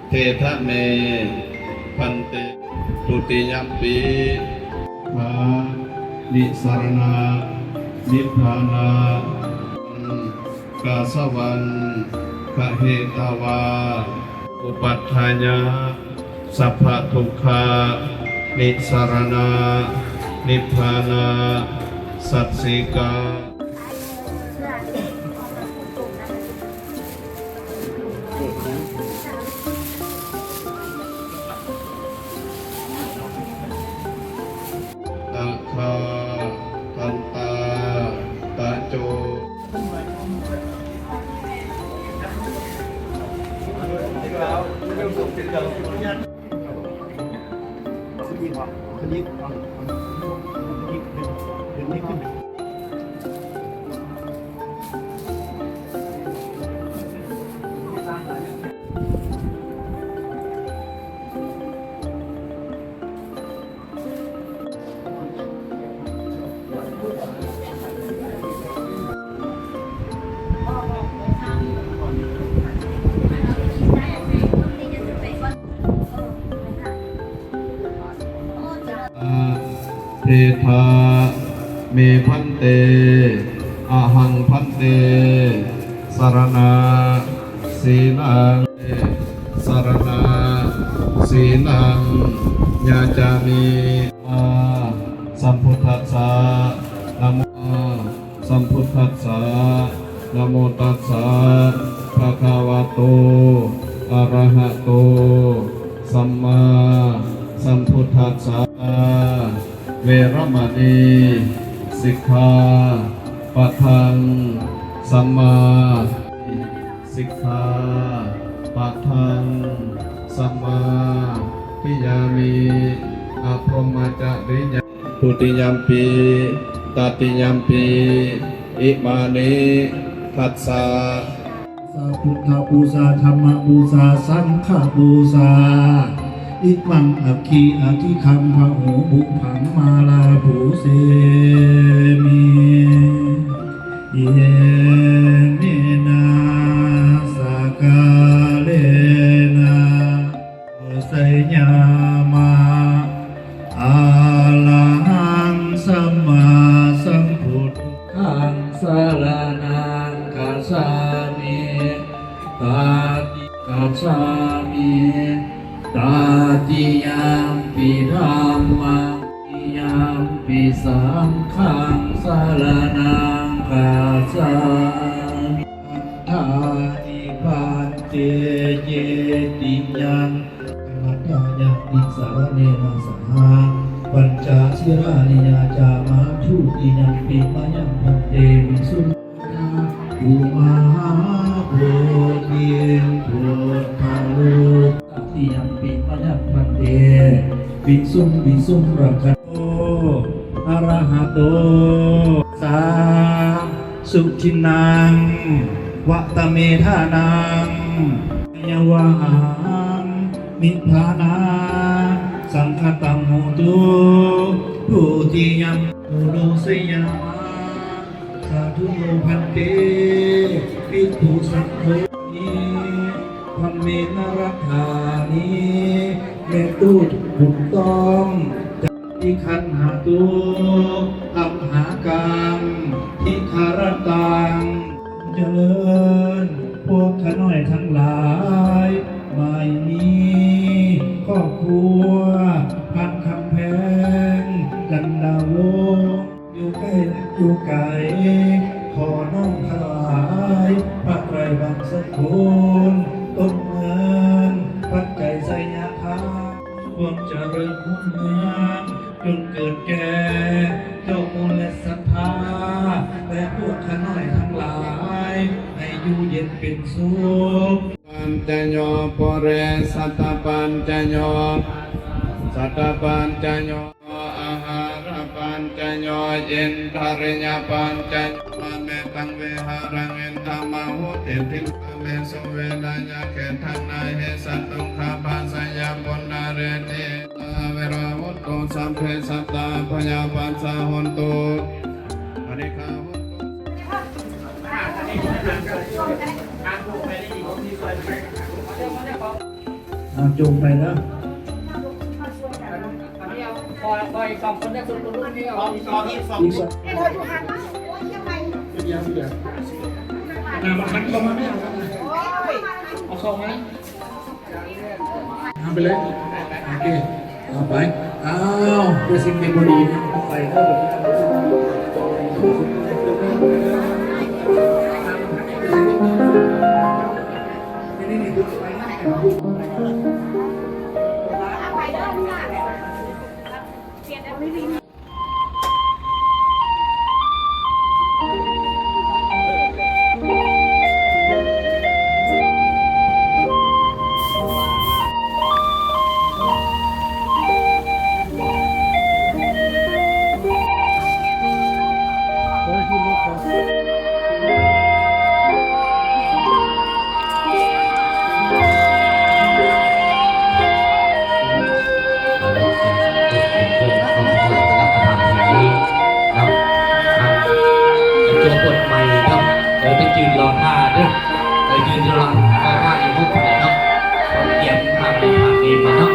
ເທທະເມ ພັນເຕ ທຸຕິຍຳປີ ກາ ນິສະຣະນະ ນິບພານະ ກາສະວັງ ຄະເຫຕະວາ ອຸປັດຖາຍະ ສັບພະທຸກຂະ ນິສະຣະນະ ນິບພານະ ສັດສິກາ ຕະຄາ ທັນຕາ ຕະໂຈ ເທທະເມ ພັນເຕ ອະຫັງ ພັນເຕ ສະຣະນະ ສີລັງ ສະຣະນະ ສີລັງ ຍາຈາມິ ສຳພຸດທັດສະ ນະໂມ ສຳພຸດທັດສະ ນະໂມຕັດສະ ພະຄະວະໂຕ ອະຣະຫະໂຕ ສຳມາສຳພຸດທັດສະ ເວລະມະນີ ສິກຂາປະທັງ ສຳມາ ສິກຂາປະທັງ ສຳມາທິຍາມິ ອະພົມມະຈະລິຍາ ທຸຕິຍຳປີ ຕະຕິຍຳປີ ອິມານິ ທັດສະ ສາ ພຸດທະບູຊາ ທຳມະບູຊາ ສັງຄະບູຊາ ອິມັງ ອັກຂິ ອະທິຄັງ ພະໂຫ ບຸບພັງ ມາລາພູເຊມິ ເຢເມນະ ສະກາເລນະ ໄຊຍາມະ ອະລະຫັງ ສຳມາສຳພຸດ ຄັງ ສະລະນັງ ຄັດສາມິ ຕາຕິ ຄັດສາມິ ຕາຕິຍຳປິ ທຳມັງ ຍຳປິ ສັງຄັງ ສະລະນັງ ຄັດສາມິ ທານິ ພັນເຕ ເຈຕິຍັງ ລັດຖາຍາ ຕິສະລະເນນະ ສະຫະ ປັນຈະ ສິລານິ ຍາຈາມະ ທຸຕິຍຳປິ ມະຍັງ ພັນເຕ ວິສຸງ ນະ ອຸມາໂພທິງ ພຸດທະຮູ ຕະຕິຍຳປິ ມະຍັງ ພັນເຕ ວິສຸງ ວິສຸງ ລັກຂະໂຕ ອະລະຫະໂຕ ສາ ສຸທິນນາງ ວະຕະເມທານັງ ຍະວະຫັງ ນິບພານາ ສັງຄະຕັງ ໂຫຕຸ ທຸຕິຍຳ ໂອໂນ ໄຊຍາມະ ສາທຸໂນ ພັນເຕ ພິກຂຸ ສັງໂຄ ນິ ທຳເມນະ ລັດຖານິ ເມຕຸ ບຸນຕ້ອງ ຈັດ ຕິຄັນຫະຕຸ ອັມຫາກັງ ທິຄະຣະຕັງ ຈະເລີນ ພວກຂ້ານ້ອຍທັງຫຼາຍ ໝາຍມີ ຄອບຄົວ ພັນຄຳແພງ ກັນດາວົງ ຢູ່ໃກ້ແລະຢູ່ໄກ ຂໍນ້ອມຖວາຍ ພະໄຕຣບັງສະກຸນ ຕົ້ນເງິນ ປັດໄຈໄຊຍະທານ ຄວາມຈະເລີນຮຸ່ງເຮືອງ ຈົ່ງເກີດແກ່ເຈົ້າມູນແລະສັດທາ ແລະພວກຂ້ານ້ອຍທັງຫຼາຍ ໃຫ້ຢູ່ເຢັນເປັນສຸກ ປັນຈະໂຍ ປຸເຣ ສັດຕະປັນຈະໂຍ ສັດຕະປັນຈະໂຍ ອາຫາຣະປັນຈະໂຍ ອິນທະລິຍະປັນຈະໂຍ ມະເມຕັງ ວິຫາລັງ ອິດຖະມະໂຫຕິ ທິງຄະເມສຸ ວິນະຍະເຂດທັງໃນ ເຮສັນຕຸ ຂ້າພະຊະຍາ ປຸນນະເຣຕິ ເວລາ ໂຫຕຸ ສັບເພ ສັດຕາ ພະຍາປັດສາ ໂຫຕຸ ອະນິກຂາ ໂຫຕຸ. ເອົາ ຈົ່ງໄປເດີ. ອີກສອງ ເປັນຫຍັງ ເປັນຫຍັງ ໜ້າມັນຫັນເຂົ້າມາແມ່ນ ເອົາເຂົ້າມາ. ເອົາໄປເລີຍ ໂອເຄ ເອົາໄປ. ອ້າວ ເປັນສິ່ງທີ່ບໍ່ດີນະ ໄປເດີ. ເຈົ້າບົດໃໝ່ເນາະ ເອີ ໄປຢືນລໍຖ້າເດີ ໄປຢືນລໍຖ້າຢູ່ຫ້ອງເນາະ ເຮົາກຽມພາບນີ້ພາບນີ້ໄປເນາະ.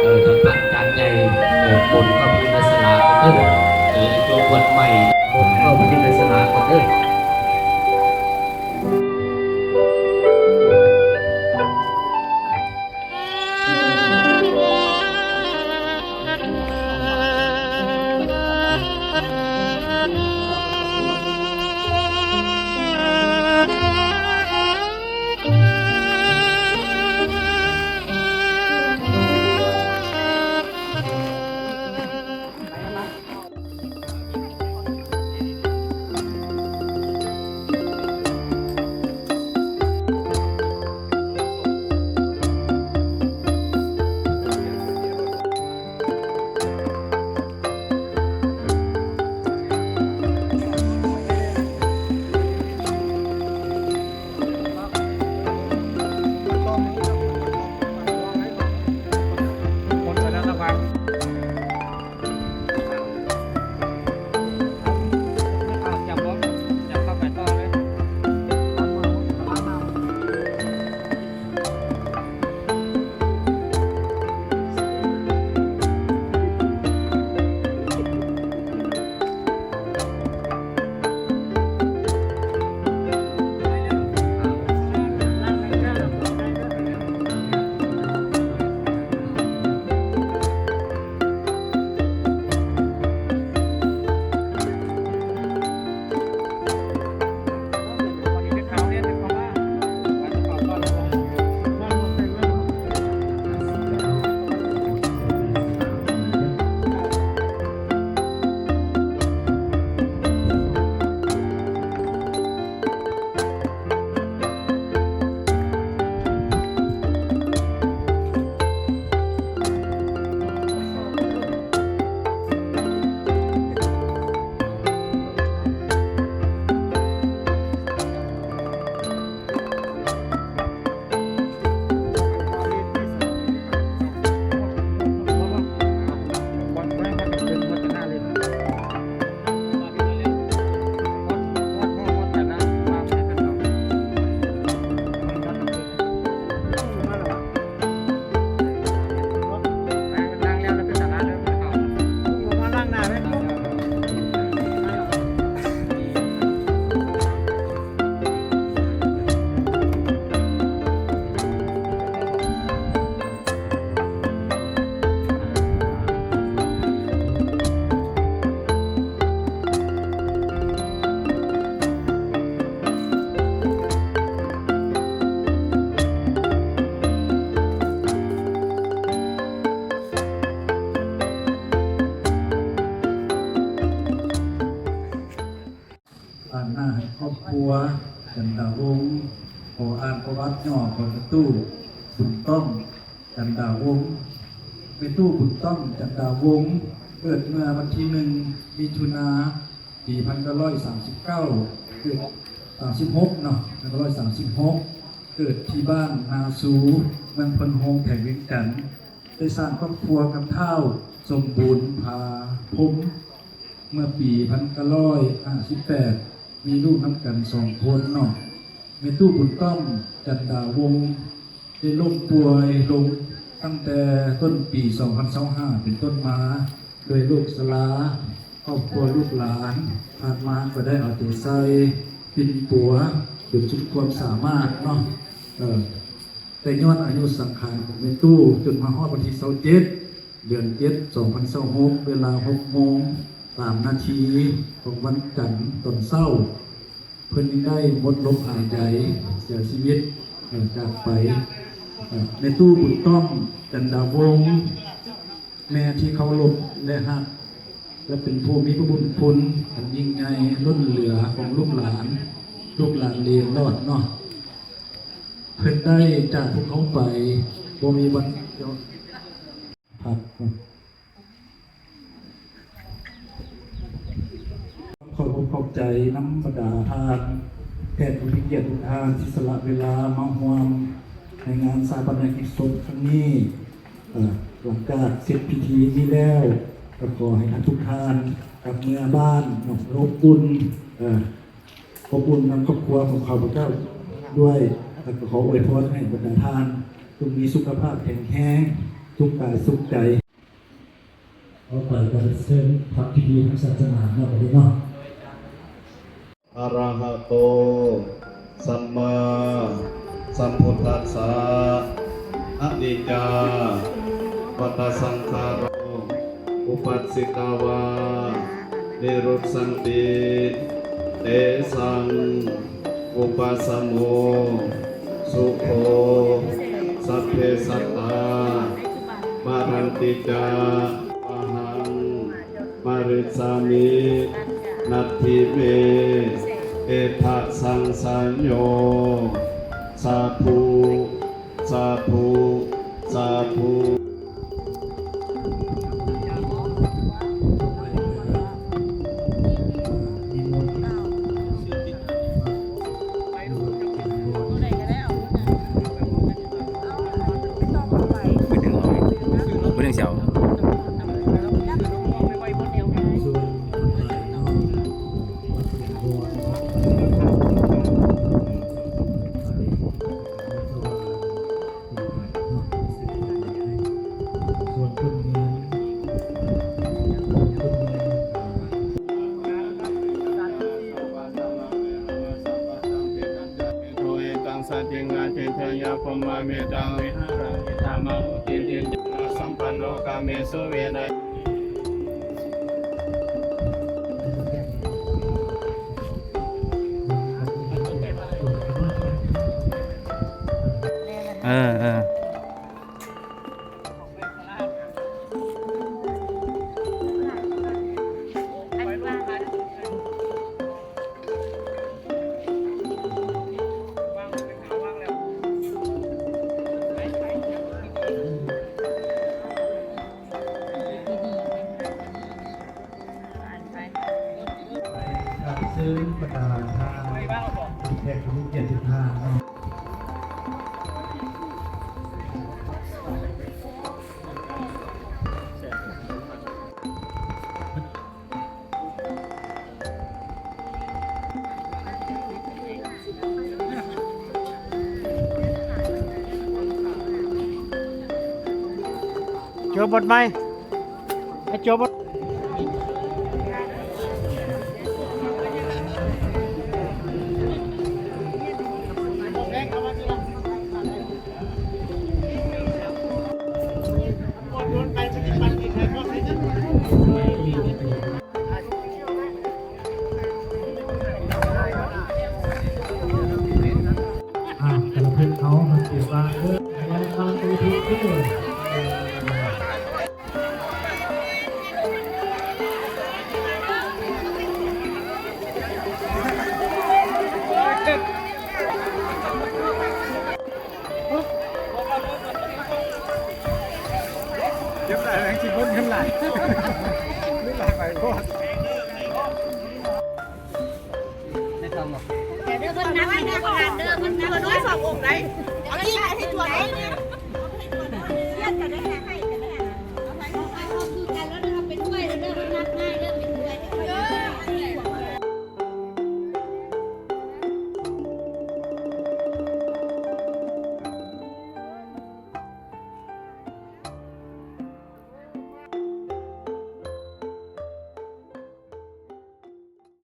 ເອີ ທາງພະອາຈານໃຫຍ່ ເອີ ປົນເຂົ້າພິທະສາລາກ່ອນເດີ ເອີ ເຈົ້າບົດໃໝ່ປົນເຂົ້າພິທະສາລາກ່ອນເດີ. ປານໜ້າໃຫ້ຄອບຄົວ ຈັນດາວົງ ຂໍອ່ານປະຫວັດຫຍໍ້ຂອງແມ່ຕູ້ ບຸນຕ້ອງ ຈັນດາວົງ. ແມ່ຕູ້ ບຸນຕ້ອງ ຈັນດາວົງ ເກີດເມື່ອວັນທີໜຶ່ງ ມິຖຸນາ ປີພັນເກົ້າຮ້ອຍສາມສິບເກົ້າ ເກີດ ສາມສິບຫົກເນາະ ພັນເກົ້າຮ້ອຍສາມສິບຫົກ ເກີດທີ່ບ້ານນາຊູ ເມືອງໂພນໂຮງ ແຂວງວຽງຈັນ. ໄດ້ສ້າງຄອບຄົວກັບທ້າວສົມບູນ ຜາພົມ ເມື່ອປີພັນເກົ້າຮ້ອຍຫ້າສິບແປດ ມີລູກນຳກັນສອງຄົນເນາະ. ແມ່ຕູ້ ບຸນຕ້ອງ ຈັນດາວົງ ໄດ້ລົ້ມປ່ວຍລົງ ຕັ້ງແຕ່ຕົ້ນປີສອງພັນຊາວຫ້າເປັນຕົ້ນມາ, ໂດຍລູກສາລາ, ຄອບຄົວລູກຫຼານ, ຜ່ານມາກໍໄດ້ເອົາໃຈໃສ່, ປິ່ນປົວຈົນສຸດຄວາມສາມາດເນາະ. ເອີ ແຕ່ຍ້ອນອາຍຸສັງຂານຂອງແມ່ຕູ້ ຈົນມາຮອດວັນທີຊາວເຈັດ ເດືອນເຈັດ ສອງພັນຊາວຫົກ ເວລາຫົກໂມງສາມນາທີຂອງວັນຈັນຕອນເຊົ້າ, ເພິ່ນຍັງໄດ້ໝົດລົມຫາຍໃຈ ເສຍຊີວິດ ເອີ ຈາກໄປ. ເອີ ແມ່ຕູ້ບຸນຕ້ອມ ຈັນດາວົງ ແມ່ທີ່ເຄົາລົບ ແລະ ຮັກ ແລະ ເປັນຜູ້ມີພະຄຸນ ອັນຍິ່ງໃຫຍ່ລົ້ນເຫຼືອຂອງລູກຫຼານ, ລູກຫຼານເລນລອດເນາະ. ເພິ່ນໄດ້ຈາກພວກເຮົາໄປ ບໍ່ມີວັນ ພັກ. ຂໍຂອບໃຈນຳບັນດາທ່ານແຂກຜູ້ມີກຽດທຸກທ່ານ ທີ່ສະຫຼະເວລາມາຮ່ວມໃນງານຊາປະນະກິດສົບຄັ້ງນີ້. ເອີ ຫຼັງຈາກເສັດພິທີນີ້ແລ້ວ ກໍຂໍໃຫ້ທ່ານທຸກທ່ານກັບເມືອບ້ານ ເນາະ ອົບອຸ່ນ ເອີ ອົບອຸ່ນນຳຄອບຄົວຂອງຂ້າພະເຈົ້າດ້ວຍ ແລະ ກໍຂໍອວຍພອນໃຫ້ບັນດາທ່ານຈົ່ງມີສຸຂະພາບແຂງແຮງ ສຸກກາຍສຸກໃຈ. ຕໍ່ໄປກໍເຊີນທຳພິທີທາງສາສະໜາເນາະ ບັດນີ້ເນາະ. ອະລະຫະໂຕ ສຳມາສຳພຸດທັດສະ ອະນິດຈາ ວັດຕະສັງຂາໂຣ ອຸປັດສິກຂາວາ ນິລຸດສັນຕິ ເຕສັງ ອຸປະສະໂມ ສຸໂຂ ສັບເພສັດຕາ ມະຣັນຕິຈາ ອະຫັງ ມະຣິສາມິ ນັດຖິເມ ເອທະສັງສະໂຍ ສາທຸ ສາທຸ ສາທຸ. ເອີ ເອີ. ເຊີນບັນດາທ່ານແຂກຜູ້ມີກຽດທຸກທ່ານເນາະ. ຈົວບົດໃໝ່ ໃຫ້ຈົວບົດ. ອ່າ ແຕ່ລະເພິ່ນເຮົາເພິ່ນຊິວ່າ ເອີ ແມ່ນຕາມທີ່ຖືກເດີ. ເກັບຫຼາຍແຮງຊິເບິດເງິນຫຼາຍ ເງິນຫຼາຍໄປໂພດ. ເດີ ເພິ່ນນັບໃຫ້ແນ່ ເພິ່ນນັບ ເພິ່ນນ້ອຍສອງອົງໄດ໋. ເອົາອີກໃຫ້ຈວນໄດ້.